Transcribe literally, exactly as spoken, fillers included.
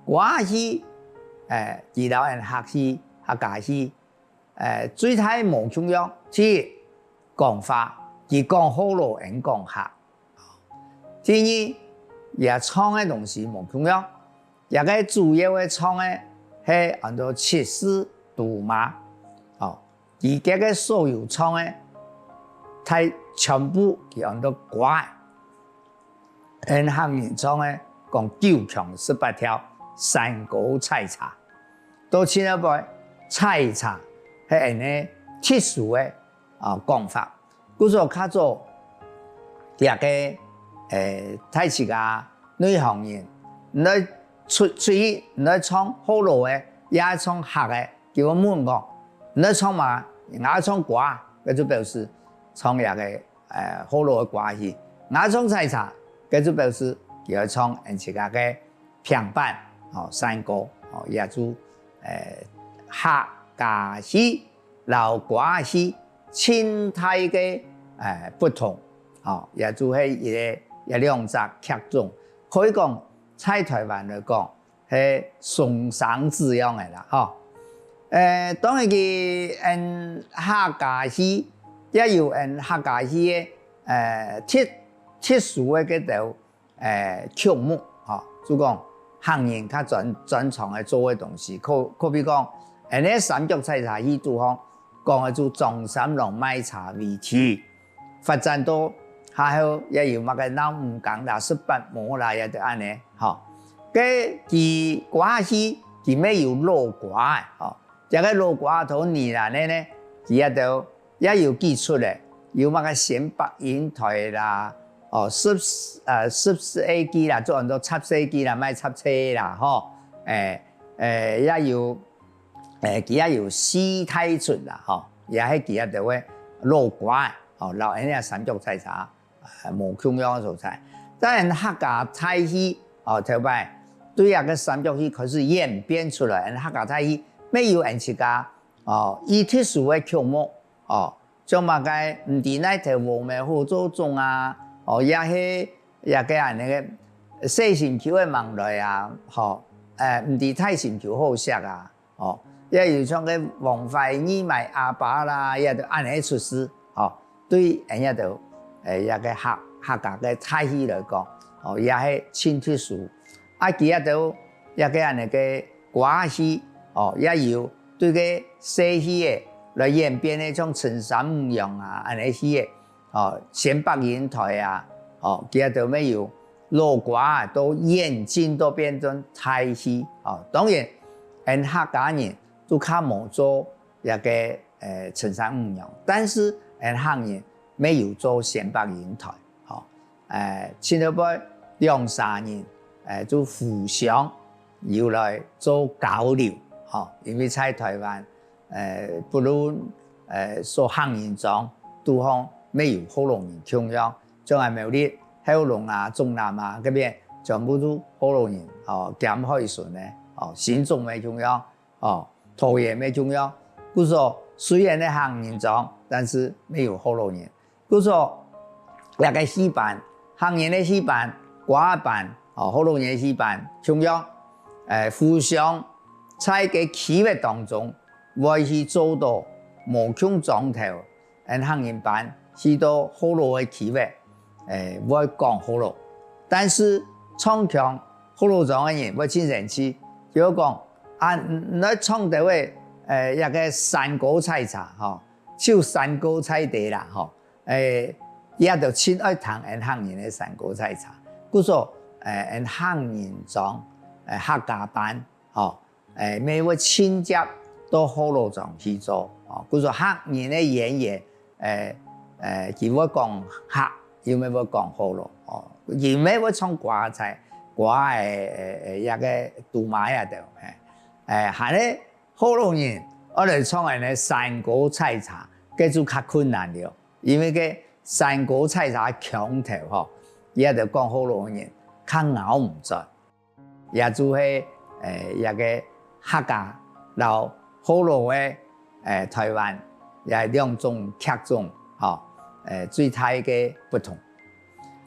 歌仔戲，誒，佢摎𠊎客戲、客家戲，誒，最大無共樣，第一，講法，佢講學老，𠊎講客。第二，佢唱个東西無共樣，這个主要个唱个係安到七字都馬，哦，佢个个所有唱个，大全部佢安到歌仔。 𠊎客人唱个講九腔十八調，山歌採茶，到盡後尾採茶係恁呢特殊个啊講法。故所較早這个誒大自家內行人，你愛出出去，你愛唱學老个，也愛唱客个，佢會問講，你愛唱麼个？𠊎愛唱歌，該就表示唱這个 誒，學老个歌仔戲。𠊎唱採茶，該就表示佢愛唱𠊎自家个平板，吼，山歌，吼，也就誒客家戲摎歌仔戲盡大个誒不同，吼，也就係一个一兩隻劇種，可以講在臺灣來講， 係雙生子樣个啦，吼。誒，當然佢𠊎客家戲，也有𠊎客家戲个誒特特殊个該兜誒曲目，吼，就講客人較專專長个做个東西，可可比講，𠊎个三腳採茶戲肚項講个就張三郎賣茶為題， 發展到下後也有麼个鬧五更啦、十八摸啦，也就恁呢，吼。該佢歌仔戲佢乜有老歌仔，吼，這个老歌仔頭呢啦呢呢，佢也都也有幾齣个，有麼个先白雲台啦，哦，十誒十四A G啦，做安到插四G啦，賣插車啦，吼，誒誒也有 誒，佢也有四大齣啦，吼，也係佢也兜个老歌仔，吼，摎𠊎這三腳採茶誒無共樣个所在。當然客家大戲，吼，頭擺對這个三腳戲開始演變出來，𠊎客家大戲乜有𠊎自家哦，佢特殊个曲目，哦，像麼个毋知哪條黃梅好做粽啊，哦，也係這个恁呢个細心臼仔吂來啊，吼，誒，毋知大心臼好惜啊。 哦，也有像該王懷義賣阿爸啦，也都恁呢出世，哦，對，誒，也都，誒，這个客客家个大戲來講，哦，也係盡特殊。啊，佢也都這个恁呢个歌仔戲，哦，也有對个細戲个來演變个，像陳三五娘啊，恁呢戲个， 哦，先白雲台啊，哦，佢兜乜有老歌仔，都演進到變成大戲，哦，當然，𠊎客家人都較無做這个誒陳三五娘，但是𠊎客人乜有做先白雲台，吼，誒，盡後尾兩儕人誒就互相有來做交流，吼，因為在臺灣 誒，不論誒所客人庄肚項乜有學老人共樣，像𠊎苗栗、後龍啊、中壢啊該片，全部都學老人，吼，兼海脣个，吼，新竹乜共樣，吼，桃園乜共樣。故所雖然係客人庄，但是乜有學老人。 故所這个戲班，客人个戲班、歌仔班，吼，學老人个戲班，共樣，誒，互相在該區域當中會去做到無共庄頭，𠊎客人班去到學老个區域，誒，會講學老。但是唱腔學老庄个人會盡生趣，就會講：「啊，你唱兜仔，誒，這个山歌採茶，吼，就山歌採茶啦，吼。」 誒，也都盡愛聽𠊎客人个山歌採茶。故所，誒，𠊎客人庄，誒，客家班，吼，誒，乜會盡輒到學老庄去做，吼。故所客人个演員，誒，誒，佢會講客，又乜會講學老，吼，又乜會唱歌仔，歌仔，誒，誒，這个都馬也都，嘿。誒，還係 學老人愛來唱𠊎个山歌採茶，該就較困難了，因為該山歌採茶腔頭吼，也就講學老人較咬毋轉，也就係，誒，這个客家摎學老个，誒，臺灣這兩種劇種，吼，誒，最大个不同。